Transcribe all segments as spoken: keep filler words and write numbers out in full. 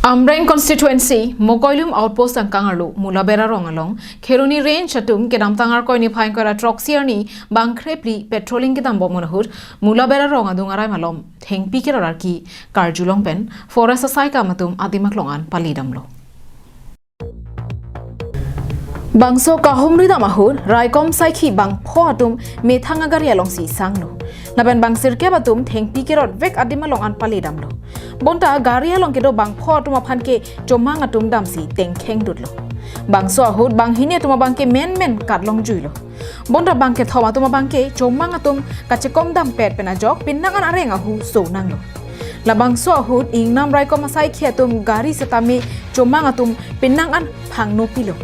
Amreng constituency, Mokoilum outpost angkang arlo, Mulabera rong along, Kheroni range atum kedamtang Arkoi niphai ingkoi ra throksi arni bang kre phli patrolling kedam bom ahut, Mulabera rong adung arai malom, thengpi kerot arki karjulong pen, forest asaikam atum adim aklong an pali damlo. Bangso kahumri dam ahut, raikom saikhi bangpho atum methang agari alongsi sanglo. Lapen bang sirkep atum thengpi kerot vek adim along an pali damlo. Bonta gari along kedo bangpho atum aphan ke chomang atum damsi tengkheng dutlo. Bangso ahut banghini atum abang ke menmen katlong juilo. Bonta bang kethom atum abang ke chomang atum kachekom dampet pen ajok penang an areng ahu so nanglo. Labangso ahut ingnam raikom asaikhi atum gari setame chomang atum penang an phangno pilo.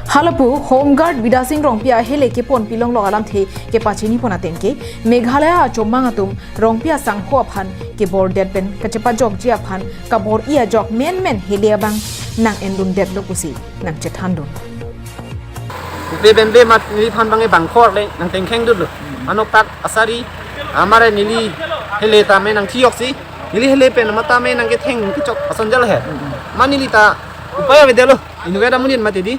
Halapu Home Guard Bidasing Rongpi ahele kepon pilonglok alamthe kepachini pon ateng ke Meghalaya achomang atum Rongpi asangho aphan kebordet pen kachepajokji aphan kabor-i ajok menmen hele abang nang-endundetlo pusi nangchethandun. Upe bembe mat neliphan bang e bangpho le nang tengkheng dutlo. Anoktak asari amare neli hele tame nangthi-oksi. Neli hele pen matame nangketheng kechok ason jal he. Ma neli ta upaya avedetlo. Inve damunin mati di.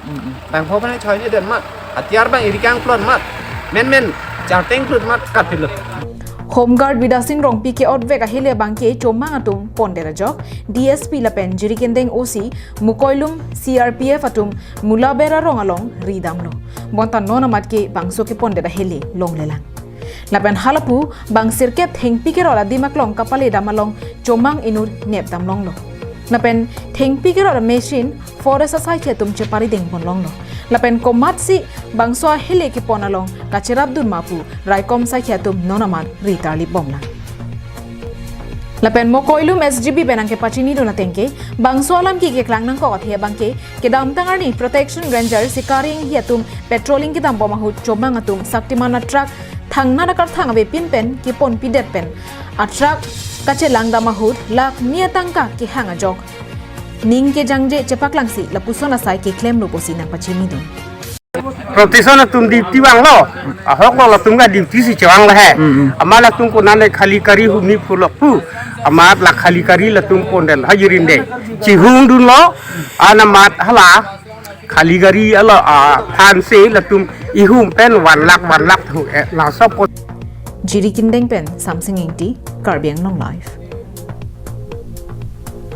Bangpho aphan choi ni den mat. Atiar bang iri kangklon mat. Menmen charteng klut mat katpilo. Home Guard Bidasing Rongpi ke-ot vek ahele abang ke chomang atum pondet ajok, D S P lapen Jirikindeng O C, Mokoilum C R P F atum Mulabera rong along ridamlo. Bonta non amat ke bangso kepondet ahele longlelang. Lapen halapu bang sirkep thengpi kerot adim aklong kapali dam along chomang inut nep damlonglo. Lapen thengpi kerot a-machine forest asaikhi atum chepari deng ponlonglo. Lapen komatsi bangso ahele kepon along kacherapdun ma pu raikom saikhi atum non amat ritarlip bomlang. Lapen Mokoilum S G B pen nangkepachinidun ateng ke bangso alam ke keklang nangkok athe abang ke kedamtang arni Protection Ranger Sikari Enghi atum patrolling kedam bom ahut chomang atum Shaktiman a-truck thangnat akarthang avepin pen keponpidet pen a-truck kachelang dam ahut lakh ni atangka kehang ajok ning kejangje chepaklangsi lapuson asai keklemlo pusi nangpachinidun. Protection atum duty vanglo, ahok lo latum ka duty si chevang lo he. Mm, mm. Amat latum konane khali gari humni phulok pu, amat la khali gari latum pondet hajirinde. Chihung dunlo, an amat hala khali gari alo, ah, phansi latum ihum pen one lakh, one lakh thu, eh, laso pon. Jirikindeng pen Samsing Ingti, Karbi Anglong Live.